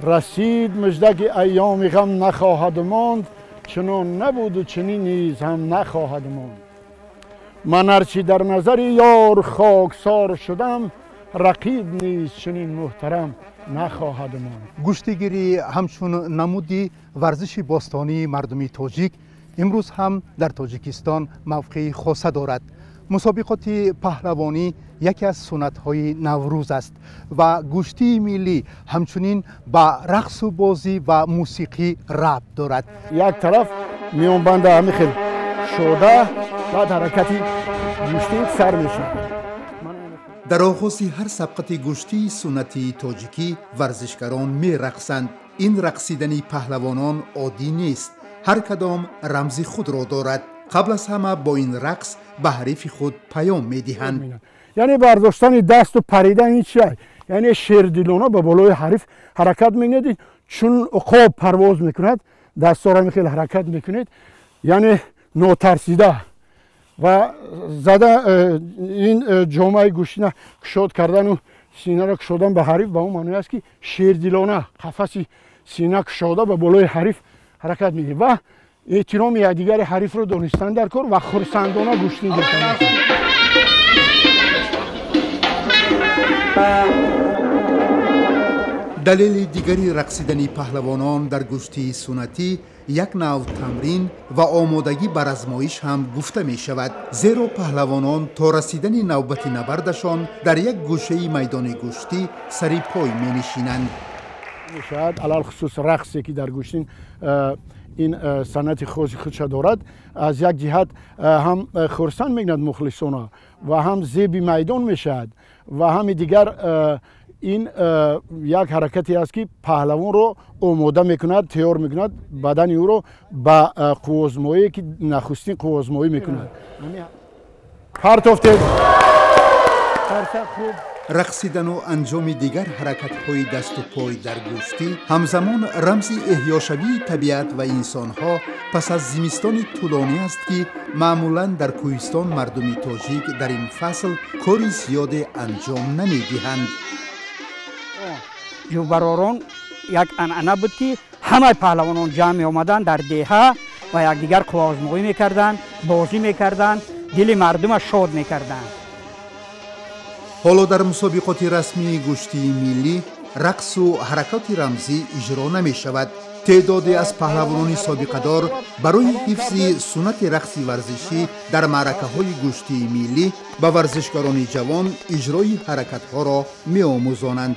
Расид мужда ки айёми ғам нахоҳад монд, чунон набуду чунин низ ҳам нахоҳад монд. Ман ҳарчи дар назари ёр хоксор шудам, рақиб низ чунин муҳтарам нахоҳад монд. Гӯштигирӣ ҳамчун намуди варзиши бостонии мардуми тоҷик имрӯз ҳам дар Тоҷикистон мавқеи хоса дорад. Мусобиқоти паҳлавонӣ яке аз суннатҳои Наврӯз аст ва гӯштии миллӣ ҳамчунин ба рақсу бозӣ ва мусиқӣ рабт дорад. Як тараф миёнбанда ҳамин хел шода, баъд ҳаракати гӯштӣ сар мешавад. Дар оғози ҳар сабқати гӯштии суннатии тоҷикӣ варзишгарон мерақсанд. Ин рақсидани паҳлавонон оддӣ нест, ҳар кадом рамзи худро дорад. Қабл аз ҳама бо ин рақс ба ҳарифи худ паём медиҳанд. Яъне бардоштани дасту паридан ин чи? Яъне шердилона ба болои ҳариф ҳаракат мекунед, чун уқоб парвоз мекунад, дастҳоро хеле ҳаракат мекунед, яъне нотарсида ва зада ин ҷомаи гӯштина кушод кардану синаро кушодан ба ҳариф ба он маъное аст, ки шердилона қафаси сина кушода ба болои ҳариф ҳаракат мекунед ва эҳтироми якдигари ҳарифро донистан дар кор ва хурсандона гӯштин гирифтан. Далели дигари рақсидани паҳлавонон дар гӯштии суннатӣ як нав тамрин ва омодагӣ ба размоиш ҳам гуфта мешавад, зеро паҳлавонон то расидани навбати набардашон дар як гӯшаи майдони гӯштӣ сари пой менишинанд. Мешавад алалхусус рақсе ки дар гӯштин ин санъати хоси худша дорад, аз як ҷиҳат ҳам хурсанд мекунад мухлисона ва ҳам зеби майдон мешавад ва ҳами дигар ин як ҳаракате аст, ки паҳлавонро омода мекунад, тайёр мекунад бадани ӯро ба қуввозмоие, ки нахустин қуввозмоӣ мекунад. Партофтед. Хуб. Рақсидану анҷоми дигар ҳаракатҳои дасту пой дар гӯштӣ ҳамзамон рамзи эҳёшавии табиат ва инсонҳо пас аз зимистони тӯлонӣ аст, ки маъмулан дар кӯҳистон мардуми тоҷик дар ин фасл кори зиёде анҷом намедиҳанд. Ҷӯбаророн як анъана буд, ки ҳамаи паҳлавонон ҷамъ меомаданд дар деҳа ва якдигар қувваозмоӣ мекарданд, бозӣ мекарданд, дили мардума шод мекарданд. Ҳоло дар мусобиқоти расмии гӯштии миллӣ рақсу ҳаракати рамзӣ иҷро намешавад. Теъдоде аз паҳлавонони собиқадор барои ҳифзи суннати рақси варзишӣ дар маъракаҳои гӯштии миллӣ ба варзишгарони ҷавон иҷрои ҳаракатҳоро меомӯзонанд.